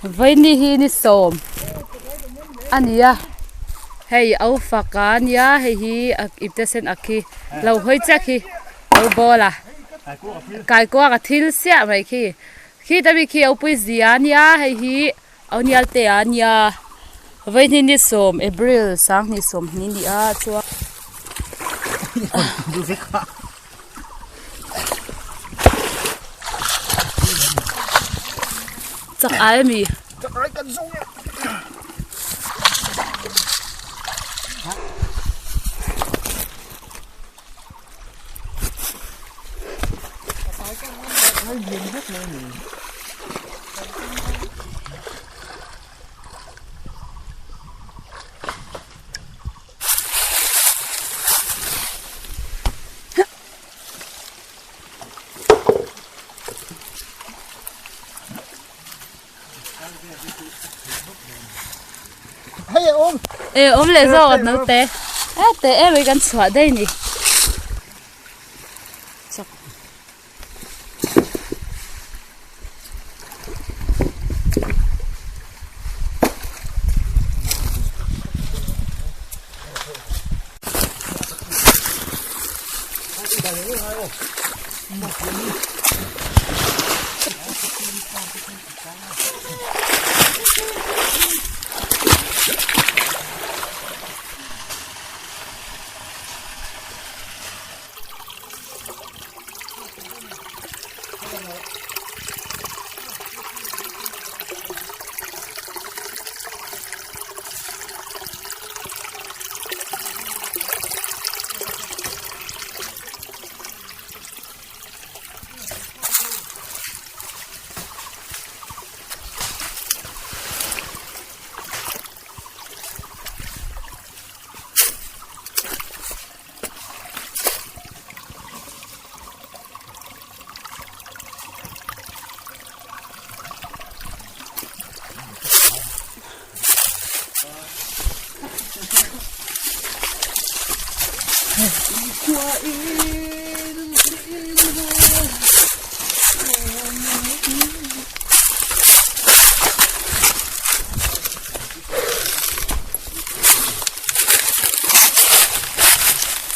Vaini hi ni sawm a ni a hei au fak a nia hei hi ipte sen ak hi lo hawi chiah khi lo bawl a kaikuang a thil siah mai khi khi ta mi khi au pui zia a nia hei hi au nial te a nia vaini ni sawm april sanghnih sawmhnih a ni a chuan. Chak ai a mi. Chak ai kan zawng e. E awm leh zawk a naute e te em mai kan chhuah daih a ni.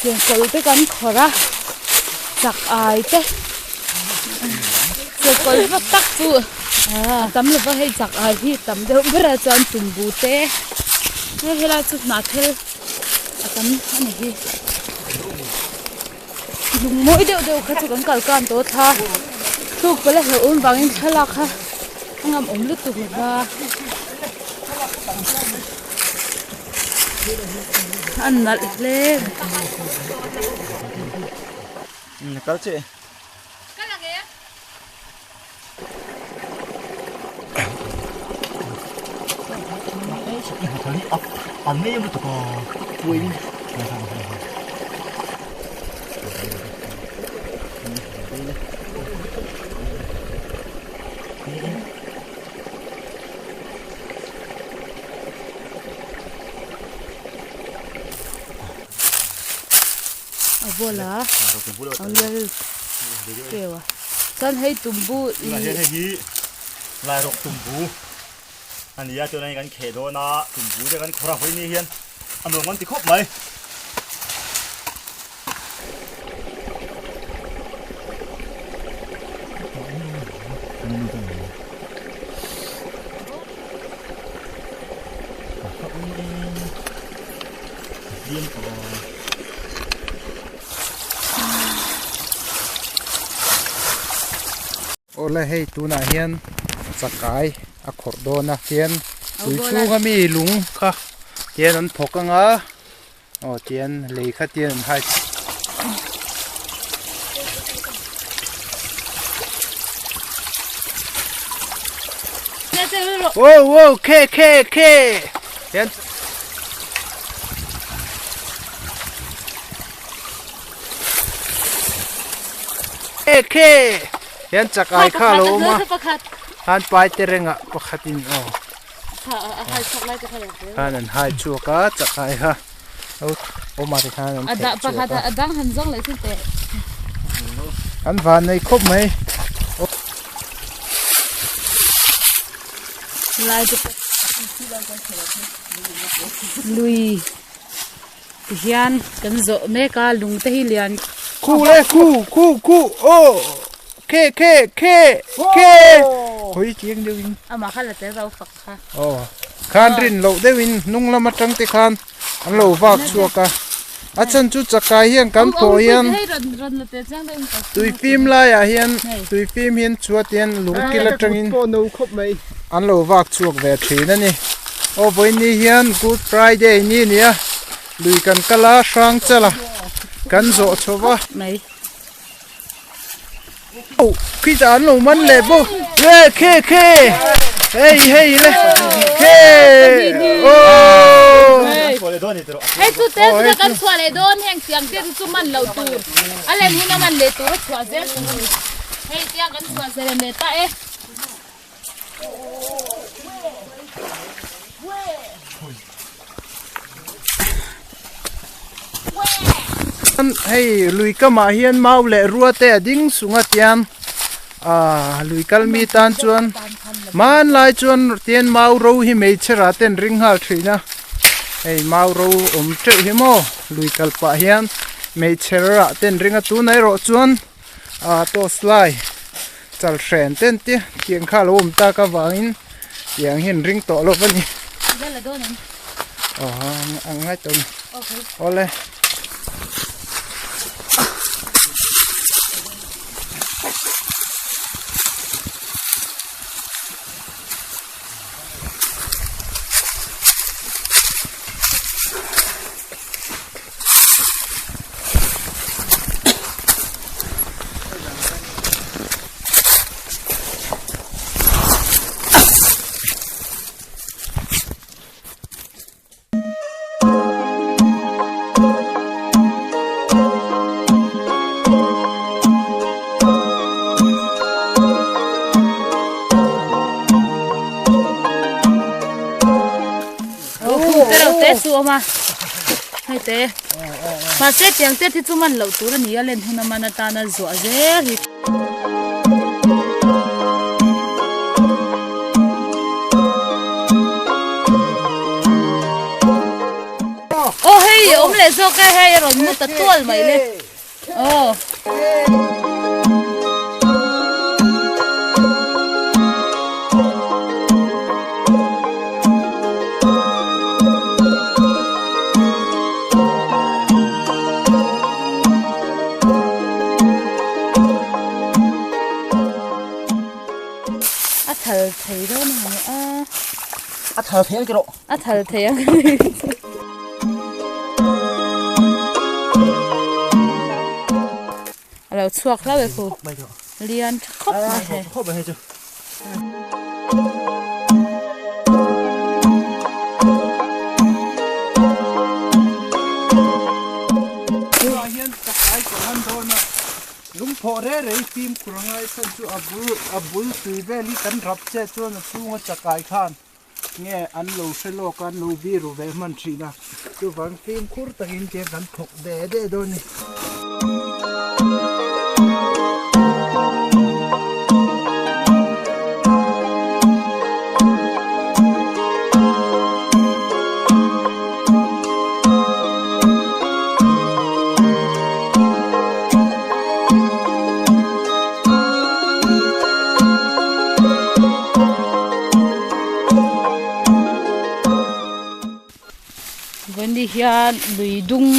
Chengkawl te kan khawrh a chak ai te chengkawl vak tak chu a tam lo va hei chak ai hi tam deuh ber a chuan tumbu te hei helai chu hnah thel a tam a ni hi lung mawi deuh deuh kha chu kan kal kan tawh thla tluk pawh la hlauhawm vangin thlalak kha a ngam awm lutuk lo va. A nalh hle. Kal che. Kal ang e. An nei lutuk a. Puin. A bola ang lel keu a chuan hei tumbu ih hei hi lairawk tumbu a ni a chuan hei kan kheh dawn a tumbu te kan khawrh a hawi ni hian a nuam kan ti khawp mai. Awle hei tunah hian chakai a khawrh dawn a tian tui chhunga mi lung kha tian an thawk anga Aw tian lei kha tian an hai Wow wow khe khe khe tian khe khe tian chakai kha lo awm a han pai te reng ah pakhatin aw Khan an hai chhuak a chakai kha awm a tikhan an theh chhuak a an van nei khawp mai. Lai te pawh lui ti hian kan zawh mek a lung te hi lian Khu le khu khu khu aw khe khe khe khe hawi chiang deuh in amah kha la tel rau fak kha aw khan rin loh deuh in hnung lam atang te khan an lo vak chhuak a a chhan chu chakai hian kan pawh hian tui fim laiah hian tui fim hian chhuat hian lung kil atangin an lo vak chhuak ve thin a ni aw vawiin hian good friday ni a ni a lui kan kal a hrang chal a kan zawh chho va. Oh, khi ta an lo man leh bawk le khe khe hei hei le khe oh hei chu te chu kan chhuah leh dawn heng tiang te chu man lo tur a lem hun a man leh tur a chhuah zel tur hei tiang kan chhuah zel leh ta e Hei lui kamah hian mau leh rua te a ding sung a tiang ah lui kal mi tan chuan hmanlai chuan tian mau ro hi hmeichhe rah te an ring nghal thin a hei mau ro awm teuh hi maw lui kal pah hian hmeichhe rah te an ring a tunah erawh chuan ah toss lai chal hren ten te tiang kha a lo awm tak avangin tiang hi an ring tawh lo a ni aw a ngai tawh a ni awle. Te chu awm a hei te mahse tiang te hi chu man loh tur a ni a len hun a man atana zuah zel hi. Aw hei a awm leh zawk e hei a rawn mu ta tual mai le aw. A thal thei dawn a ni a. A thal thei ang tiraw. A thal thei ang. A lo chhuak hlauh e khu. Lian tha khawp mai hei. Khawp mai hei chu. Tunah hian chakai ka han dawn a, lungphawh rei rei fimkhur a ngai chhan chu a bul a bul tui vel hi kan rap che chuan a chhunga chakai khan nge an lo hre lawk a an lo biru ve hman thin a chuvang fimkhur takin tiang kan thawk ve de dawn a ni. Vawiin hian lui dung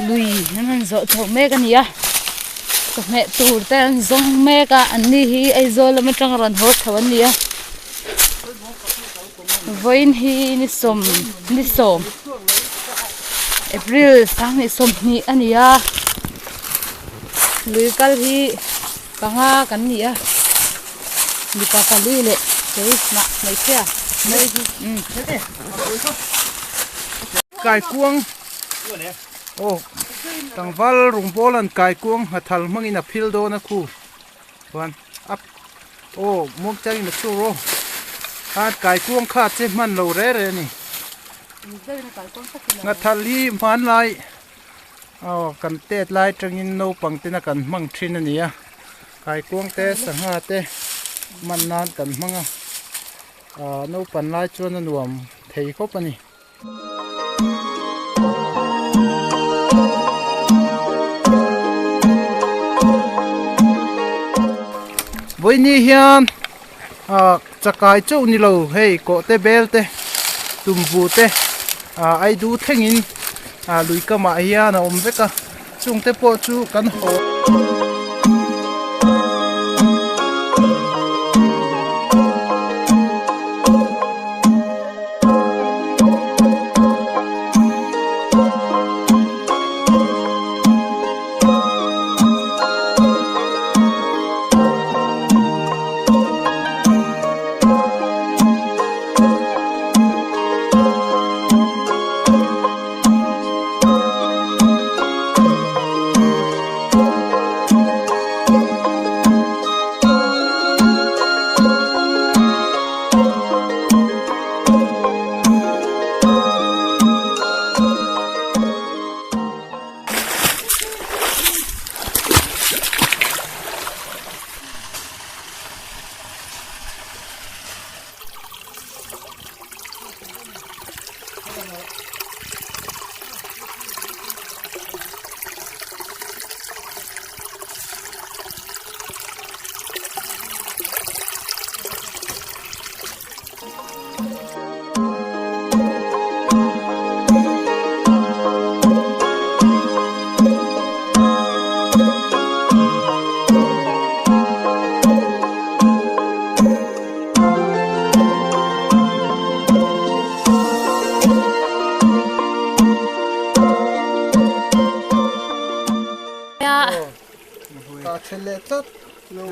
lui an rawn zawh chhoh mek a ni a chawhmeh tur te an zawng mek a an ni hi Aizawl lam atang rawn haw chho an ni a vawiin hi ni sawm ni sawm April sanghnih sawmhnih a ni a lui kal hi panga kan ni a. Mipa pali leh keimah hmeichhia Kaikuang aw tlangval rawngbawl an kaikuang nghathal hmangin a phil dawn a khu chuan a aw muangchangin a chhur aw a kaikuang kha che hman lo re re a ni nghathal hi hmanlai aw kan tet lai atangin naupang tena kan hmang thin a ni a. Kaikuang te sangha te man nan kan hmang a. Ahh naupan lai chuan a nuam thei khawp a ni. Vawiini hian ah chakai chauh ni lo hei kawhte bel te tumbu te ah aidu thlengin ah lui kamah hian a awm vek a chungte pawh chu kan haw.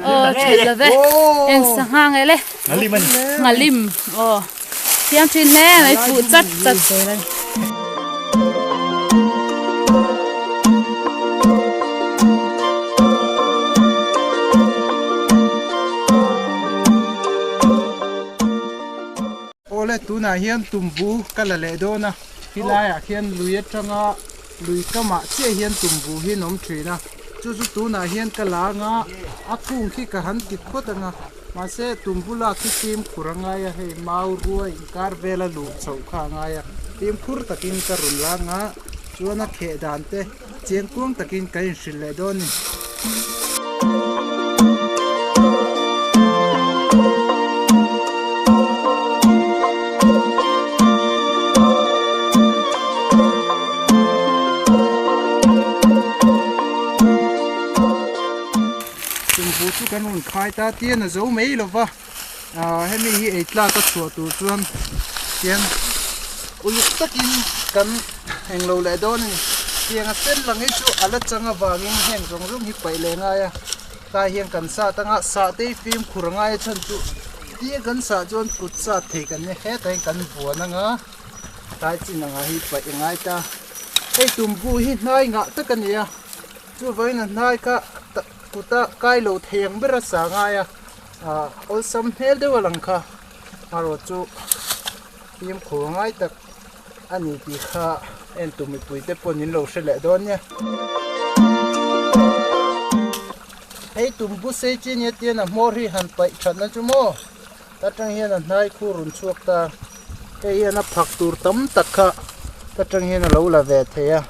Aw tha lo ve eng sangha nge le Ngalim a ni. Ngalim aw thiam thin hle mai fuh chat chat zel a ni. Awle tunah hian tumbu ka la leh dawn a helaiah khian lui atanga lui kamah chiah hian tumbu hi an awm thin a chu chu tunah hian ka la anga a kung khi ka han ti phawt anga mahse tumbu lak hi fimkhur a ngai a hei mau rua inkar vela luh chhoh kha a ngai a fimkhur takin ka rawn la anga chuan a kheh dan te Chiangkuang takin ka inhrilh leh dawn ni. Tumbu chu kan rawn khai ta tian a zo mai lo va, hemi hi ei tlak a chhuah tur chuan tian uluk takin kan englo leh dawn a ni. Tiang a sen lang hi chu a la chang avangin heng zawng zawng hi paih leh ngai a, tlai hian kan sat anga sah te hi fimkhur a ngai a chhan chu tia kan sah chuan kut sat thei kan ni hetah hian kan buan anga tlai chin anga hi paih a ngai ta. Hei tumbu hi hnai ngah tak a ni a, chuvangin a hnai kha kuta kai lo thei ang ber a sa ngai a, ah awlsam hmel deuh a lang kha erawh chu fimkhur ngai tak a ni tih kha en tu mipui te pawh in lo hre leh dawn nia. Hei tum bu sei chi nia tian a hmawr hi han paih that na chu maw ta tang hian a hnai khu rawn chhuak ta hei hian a phak tur tam tak kha ta tang hian a lo la ve thei a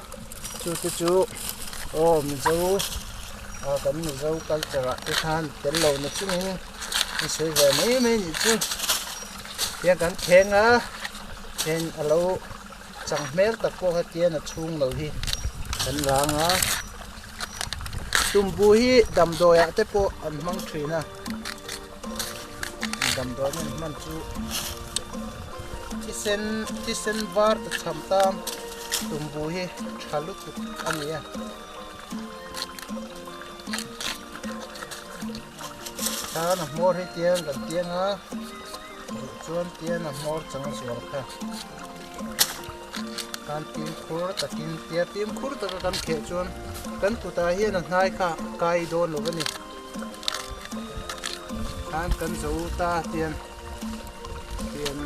chu te chu aw mizo ah kan mizo culture ah te khan tel lo na chungin an sawi ve mai mai a nih chu tiang kan thleng a. Heng a lo chang hmel tak pawh kha tian a chhung lo hi kan rang a tumbu hi damdawi ah te pawh an hmang thin a damdawi an hman chu thisen thisen var ta cham tan tumbu hi tha lutuk a ni a. Tan a hmawr hi tiang kan tiang a. Duh chuan tian a hmawr chang zual kha khan fimkhur takin tia fimkhur taka kan kheh chuan kan kutah hian a hnai kha a kai dawn lo a ni khan kan zo ta tian tian.